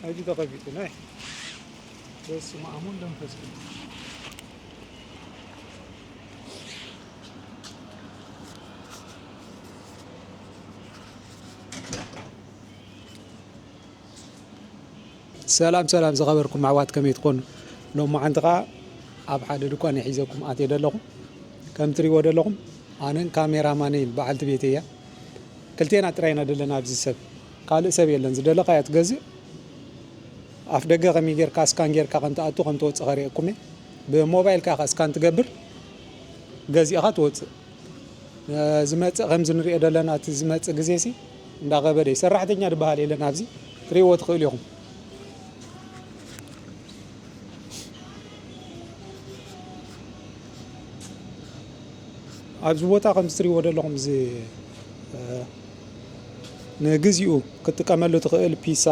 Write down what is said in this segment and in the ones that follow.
ሕጂ ተኸፊቱ ናይ በስመ ኣብ ወወልድ ወመንፈስ ቅዱስ። ሰላም ሰላም ዝኸበርኩም ኣሕዋት ከመይ ትኾኑ? ሎማዓንቲ ኸዓ ኣብ ሓደ ድኳን እየ ሒዘኩም ኣትየ ዘለኹ። ከም ትሪእዎ ዘለኹም ኣነን ካሜራማነይን በዓልቲ ቤተይ እያ። ክልቴና ጥራይ ኢና ዘለና ኣብዚ ሰብ። ካልእ ሰብ የለን። ዝደለኻያ ትገዝእ። ኣፍ ደገ ከመይ ጌርካ ስካን ጌርካ ከም ትኣቱ ከም ትወጽእ ከርእየኩም እየ። ብሞባይልካ ኢኻ ስካን ትገብር፣ ገዚእኻ ትወጽእ። ዝመጽእ ከምዚ ንሪኦ ዘለና፣ እቲ ዝመጽእ ግዜሲ እንዳኸበደ እዩ። ሰራሕተኛ ዝበሃል የለን ኣብዚ። ክትሪእዎ ትኽእሉ ኢኹም። ኣብዚ ቦታ ከምዚ ትሪእዎ ዘለኹም እዚ፣ እ፣ ንግዚኡ ክትጥቀመሉ ትኽእል ፒሳ፣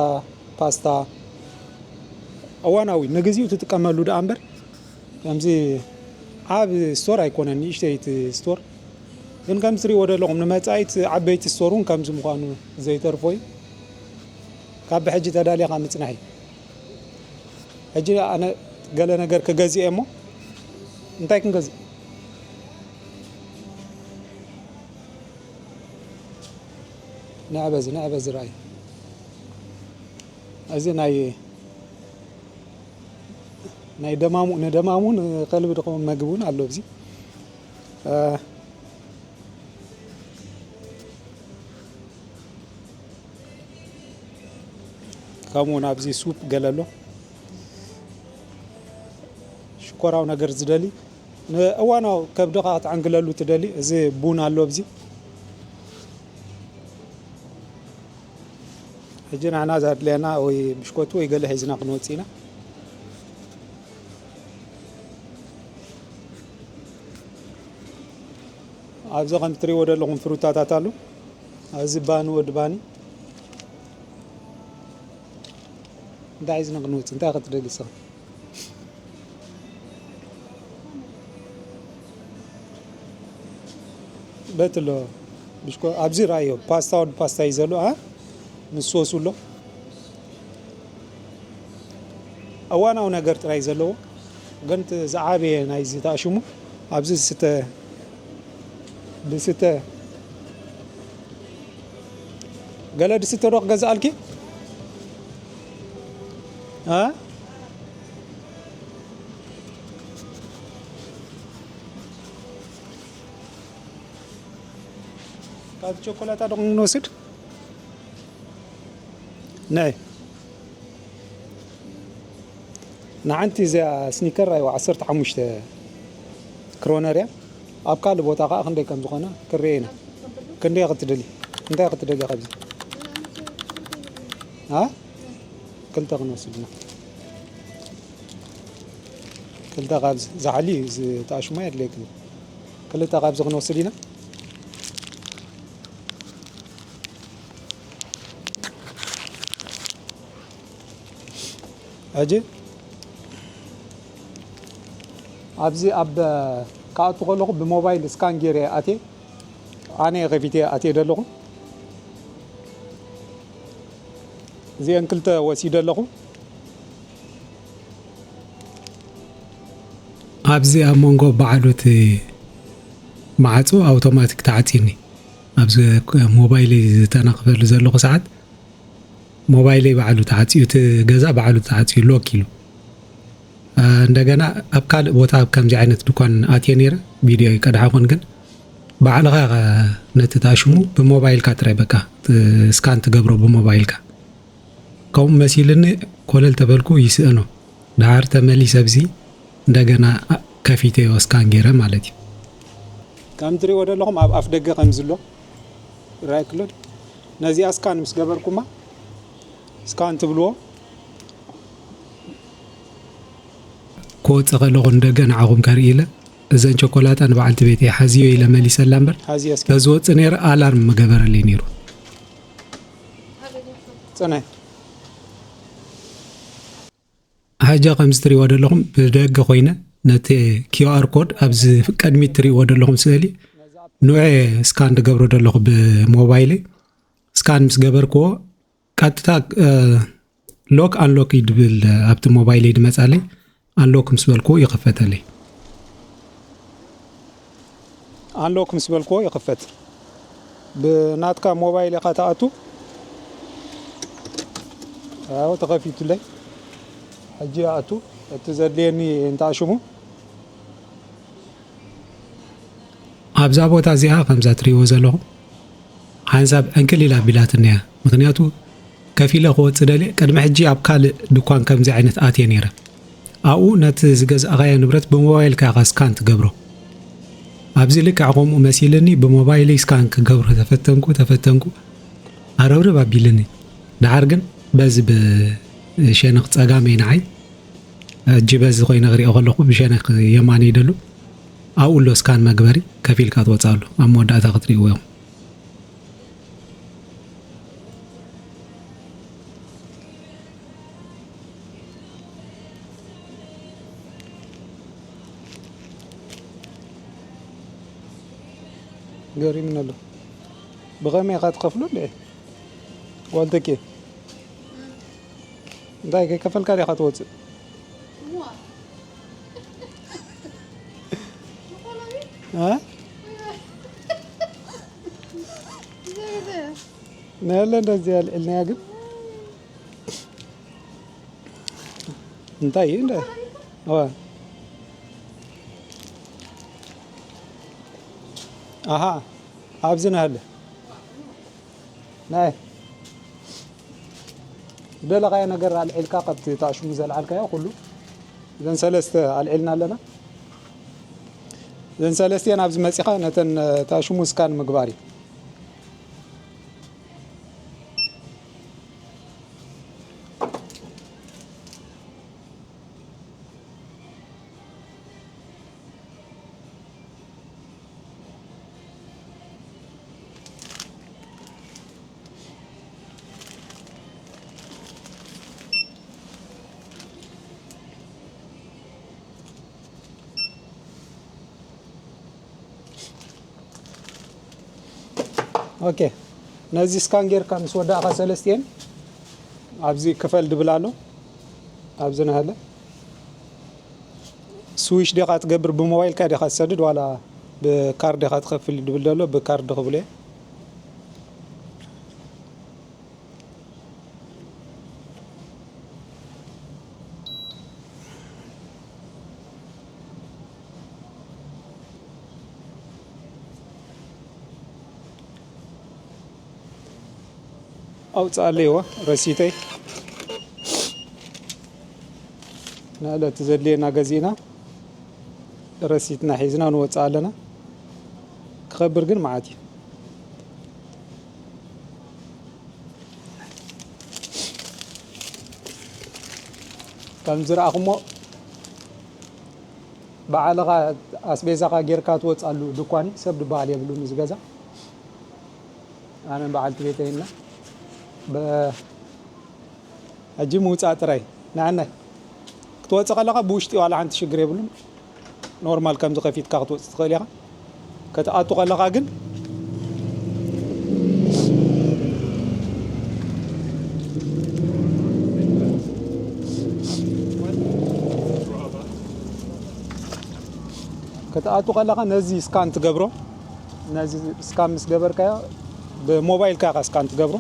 ፓስታ፣ እዋናዊ ንግዚኡ ትጥቀመሉ ደኣ እምበር ከምዚ ዓብ ስቶር ኣይኮነን፣ ንእሽተይቲ ስቶር። ግን ከምዚ ትሪእዎ ዘለኹም ንመጻኢት ዓበይቲ ስቶር እውን ከምዚ ምዃኑ ዘይተርፎ እዩ። ካብ ብሕጂ ተዳሊኻ ምጽናሕ እዩ። ሕጂ ኣነ ገለ ነገር ክገዝእ እየ እሞ እንታይ ክንገዝእ? ንዕ በዚ፣ ንዕ በዚ ረኣይ። እዚ ናይ፣ ናይ ደማሙ፣ ንደማሙ ንኸልቢ ዝኸውን መግቢ እውን ኣሎ ኣብዚ። እ፣ ከምኡ እውን ኣብዚ ሱፕ ገለ ኣሎ። ሽኮራዊ ነገር ዝደሊ፣ ንእዋናዊ ከብድኻ ክትዕንግለሉ ትደሊ፣ እዚ ቡን ኣሎ ኣብዚ። ሕጂ ንሕና ዘድልየና ወይ ብሽኮቲ ወይ ገለ ሒዝና ክንወጽእ ኢና። ኣብዚ ከም እትሪእዎ ዘለኹም ፍሩታታት ኣሎ። ኣብዚ ባኒ፣ ወዲ ባኒ። እንታይ ሒዝና ክንወጽእ? እንታይ ክትደሊ ንስኻ? በት ኣሎ። ብሽኮ-፣ ኣብዚ ረኣዮ። ፓስታ፣ ወዲ ፓስታ እዩ ዘሎ፣ ኣ? ምስ ሶሱ ኣሎ። እዋናዊ ነገር ጥራይ ዘለዎ፣ ግን እቲ ዝዓበየ ናይዚ ተኣሽሙ ኣብዚ ዝስተ፣ ዝስተ ገለ ድስተ ዶ ክገዝኣልኪ? እ? ካብ ቸኮላታ ዶ ክንወስድ? ናይ ንሓንቲ እዚኣ ስኒከር ኣይዋ ዓሰርተ ሓሙሽተ ክሮነር እያ። ኣብ ካልእ ቦታ ኸዓ ክንደይ ከም ዝኾነ ክርኤ ኢና። ክንደይ ክትደሊ? እንታይ ክትደሊ ካብዚ? ኣ? ክልተ ክንወስድ ኢና። ክልተ ካብዚ ዝዓሊ ዝተኣሽሙ ኣየድልየክን። ክልተ ካብዚ ክንወስድ ኢና። ሕጂ ኣብዚ ኣብ ክኣቱ ከለኹ ብሞባይል ስካን ገይረ እየ ኣትየ። ኣነ እየ ከፊተ ኣትየ ዘለኹ። እዚአን ክልተ ወሲደ ኣለኹ። ኣብዚ ኣብ መንጎ በዓሉ እቲ ማዕጾ ኣውቶማቲክ ተዓጽዩኒ። ኣብዚ ሞባይለይ ዝተናኽፈሉ ዘለኹ ሰዓት ሞባይለይ ባዕሉ ተዓጽዩ፣ እቲ ገዛ ባዕሉ ተዓጽዩ ሎክ ኢሉ። እ፣ እንደገና ኣብ ካልእ ቦታ ኣብ ከምዚ ዓይነት ድኳን ኣትየ ነይረ፣ ቪድዮ ይቀድሓኹን፣ ግን ባዕልኻ ኢኻ ነቲ ታሽሙ ብሞባይልካ ጥራይ በቃ ት-፣ ስካን ትገብሮ ብሞባይልካ። ከምኡ መሲልኒ ኮለል ተበልኩ ይስእኖ። ደሓር ተመሊሰ ኣብዚ እንደገና ኣ-፣ ከፊተዮ ስካን ገይረ ማለት እዩ። ከም ትሪእዎ ዘለኹም ኣብ ኣፍ ደገ ከም ዝሎ ይረኣየክሎ። ነዚኣ ስካን ምስ ገበርኩማ፣ ስካን ትብልዎ። ክወጽእ ከለኹ ንደገ ንዓኹም ከርኢ ኢለ፣ እዘን ቸኮላታ ንበዓልቲ ቤተይ ሓዝዮ ኢለ መሊሰላ እምበር፣ ሓዝዮ እስኪ። ተዝወጽእ ነይረ ኣላርም ምገበረለይ ነይሩ። ጽነ። ሕጂ ከምዚ ትሪእዎ ዘለኹም ብደገ ኮይነ ነቲ ኪው ኣር ኮድ ኣብዚ ቅድሚት ትሪእዎ ዘለኹም ስእሊ ንዑ ስካን ዝገብሮ ዘለኹ ብሞባይለይ። ስካን ምስ ገበርክዎ ቀጥታ፣ እ፣ ሎክ ኣንሎክ ይድብል ኣብቲ ሞባይለይ ድመጻለይ። ኣንሎክ ምስ በልኩ ይኸፈተለይ። ኣንሎክ ምስ በልኩዎ ይኸፈት። ብናትካ ሞባይል ኢኻ ትኣቱ። ያው ተኸፊቱለይ። ሕጂ ይኣቱ። እቲ ዘድልየኒ እንተኣሽሙ። ኣብዛ ቦታ እዚኣ ከምዛ ትርእይዎ ዘለኹም ሓንሳብ ዕንክሊል ኣቢላትኒ እያ። ምኽንያቱ ከፊለ ክወጽእ ደልየ። ቅድሚ ሕጂ ኣብ ካልእ ድኳን ከምዚ ዓይነት ኣትየ ነይረ። ኣብኡ ነቲ ዝገዛእኻዮ ንብረት ብሞባይልካ ኢኻ ስካን ትገብሮ። ኣብዚ ልክዕ ከምኡ መሲልኒ ብሞባይለይ ስካን ክገብሮ ተፈተንኩ፣ ተፈተንኩ። ኣረብርብ ኣቢልኒ። ደሓር ግን በዚ ብሸነኽ ጸጋመይ ንዓይ፣ ሕጂ በዚ ኮይነ ክሪኦ ከለኹ ብሸነኽ የማነይ ደሉ ኣብኡ ኣሎ ስካን መግበሪ፣ ከፊልካ ትወጽኣሉ። ኣብ መወዳእታ ክትርእይዎ ኢኹም። ገሪምኒ ኣሎ። ብኸመይ ኢኻ ትኸፍሎ እንዴ? ጓል ተኬ። እንታይ ከይከፈልካ ዲኻ ትወጽእ? እ? ነለ እንደዚህ ያልዕልናያ ግን እንታይ እዩ እንደ? ዋ። ኣሃ፣ ኣብዚ ነሃለ። ናይ ዝደለኻዮ ነገር ኣልዒልካ ካብቲ ታሽሙ ዘልዓልካዮ ኩሉ። እዘን ሰለስተ ኣልዒልና ኣለና። እዘን ሰለስቲአን ኣብዚ መጺኻ ነተን ታሽሙ ስካን ምግባር እዩ። ኦኬ፣ ነዚ ስካን ጌርካ ምስ ወዳእካ ሰለስቲኤን ኣብዚ ክፈል ድብል ኣሎ። ኣብዚ ናሃለ ስዊሽ ዲኻ ትገብር፣ ብሞባይልካ ዲኻ ትሰድድ ዋላ ብካርድ ዲኻ ትኸፍል ድብል ዘሎ፣ ብካርድ ክብሎ እየ። ኣውፅኣለይዎ ረሲተይ። ንዕለቲ ዘድልየና ገዚእና ረሲትና ሒዝና ንወፅእ ኣለና። ክኸብር ግን መዓት እዩ። ከም ዝረኣኹሞ ባዕልኻ ኣስቤዛኻ ጌርካ ትወፅኣሉ ድኳን እዩ። ሰብ ድበሃል የብሉን እዚ ገዛ። ኣነን በዓልቲ ቤተይና በ-፣ ሕጂ ምውፃእ ጥራይ። ንዓናይ ክትወፅእ ከለኻ ብውሽጢ ዋላ ሓንቲ ሽግር የብሉን። ኖርማል ከምዚ ከፊትካ ክትወፅእ ትኽእል ኢኻ። ክትኣቱ ከለኻ ግን ክትኣቱ ከለኻ ነዚ ስካን ትገብሮ። ነዚ ስካን ምስ ገበርካዮ ብሞባይልካ ኢኻ ስካን ትገብሮ።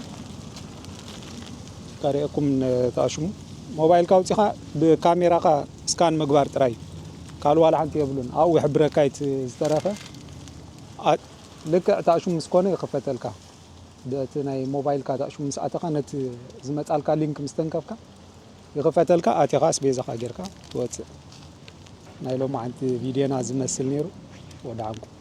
ከርእየኩም ንተኣሽሙ። ሞባይልካ ኣውጺኻ ብካሜራኻ ስካን ምግባር ጥራይ እዩ። ካልእ ዋላ ሓንቲ የብሉን። ኣብኡ ይሕብረካ እዩ እቲ ዝተረፈ። ኣ-፣ ልክዕ ተኣሽሙ ምስ ኮነ ይኽፈተልካ። በቲ ናይ ሞባይልካ ተኣሽሙ ምስ ኣተኻ ነቲ ዝመጻልካ ሊንክ ምስ ተንከፍካ ይኽፈተልካ። ኣቲኻ ኣስቤዛኻ ጌርካ ትወጽእ። ናይ ሎማዓንቲ ቪድዮና ዝመስል ነይሩ። ወደዓንኩም።